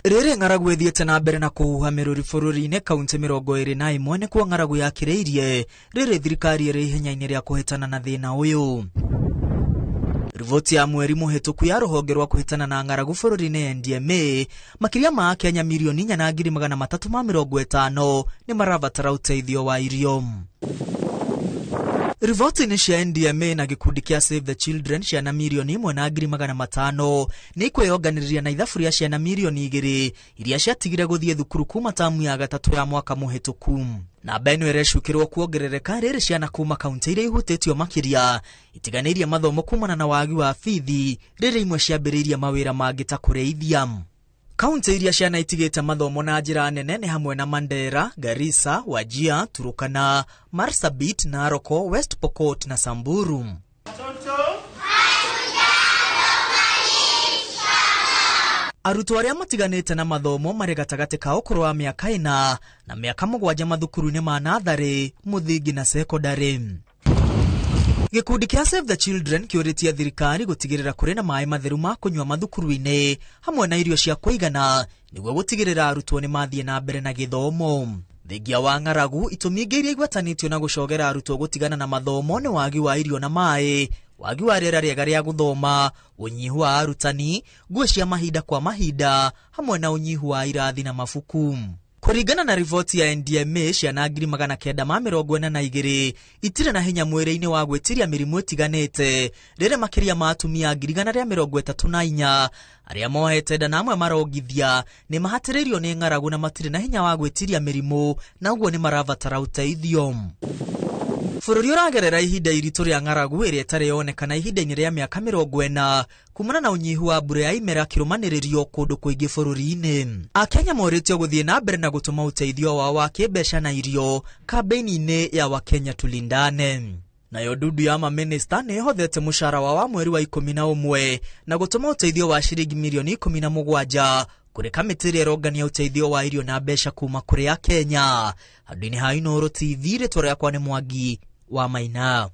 Rĩrĩ ng'aragu ĩthiĩte na mbere na kũhuha mĩrũri bũrũri-inĩ kaunti 21 nĩkuo ng'aragu yakĩrĩirie rĩrĩ thirikari ĩrĩ ihenya-inĩ rĩa kũhĩtana na thĩna ũyũ. Riboti ya mweri mũhĩtũku ya rũhonge rwa kũhĩtana na ng'aragu bũrũri-inĩ NDMA, makĩria ma Akenya 4,350,000 nĩ marabatara ũteithio wa irio. Riboti-inĩ cia NDMA na gĩkundi kĩa Save the Children, ciana 1,500,000 nĩ ikwĩyonganĩrĩria na ithabu rĩa ciana 2 million iria ciatigire gũthiĩ thukuru kuma tamu ya gatatũ ya mwaka mũhĩtũku. Namba ĩno ĩrecukĩrwo kuongerereka rĩrĩ ciana kuma kaunti iria ihutĩtio makĩria itiganĩirie mathomo kumana na wagi wa bithi, rĩrĩ imwe ciambĩrĩirie mawĩra mangĩ ta kũrĩithia. Kaunti iria ciana itigĩte mathomo na njĩra nene nĩ hamwe na Mandera, Garissa, Wajir, Turkana, Marsabit, Narok, West Pokot na Samburu. Arutwo arĩa matiganĩte na mathomo marĩ gatagatĩ ka ũkũrũ wa mĩaka 4 na mĩaka 7 mathukuru-inĩ ma natharĩ, mũthingi na sekondarĩ. Gĩkundi kĩa Save the Children kĩũrĩtie thirikari gũtigĩrĩra kũrĩ na maĩ matheru ma kũnyua mathukuru-inĩ hamwe na irio cia kũigana nĩguo gũtigĩrĩra arutwo nĩ mathiĩ na mbere na gĩthomo. Thengia wa ng'aragu, itũmi ingĩ iria igwetanĩtio na gũcogera arutwo gũtigana na mathomo nĩ wagi wa irio na maĩ, wagi wa rĩera rĩega rĩa gũthoma, ũnyihu wa arutani, nguo cia mahinda kwa mahinda, hamwe na ũnyihu wa irathi na mabuku. Kũringana na riboti ya NDMA, ciana 942,000 itirĩ na hinya mwĩrĩ-inĩ wa gwĩtiria mĩrimũ ĩtiganĩte, rĩrĩ makĩria ma atumia 134,000 arĩa mohete nda na amwe marongithia nĩ mahatĩrĩirio nĩ ng'aragu na matirĩ na hinya wa gwĩtiria mĩrimũ, na ũguo nĩ marabatara ũteithio. Bũrũri ũragerera ihinda iritũ rĩa ng'aragu ĩrĩa ĩtarĩ yonekana ihinda-inĩ rĩa mĩaka 40 kumana na ũnyihu wa mbura ya imera kĩrũmanĩrĩrio kũndũ kũingĩ bũrũri-inĩ. Akenya morĩtio gũthiĩ na mbere na gũtũma ũteithio wao wa kĩmbeca na irio kambĩini-inĩ ya Wakenya Tulindane. Nayo ndundu ya mamĩnĩsta nĩ ĩhothete mũcara wao wa mweri wa 11 na gũtũma ũteithio wa ciringi 17 million kũrĩ kamĩtĩ ĩrĩa ĩrongania ũteithio wa irio na mbeca kuma kũrĩ Akenya. Handũ-inĩ ha Inooro TV, rĩtwa rĩakwa nĩ Mwangi wa Maina.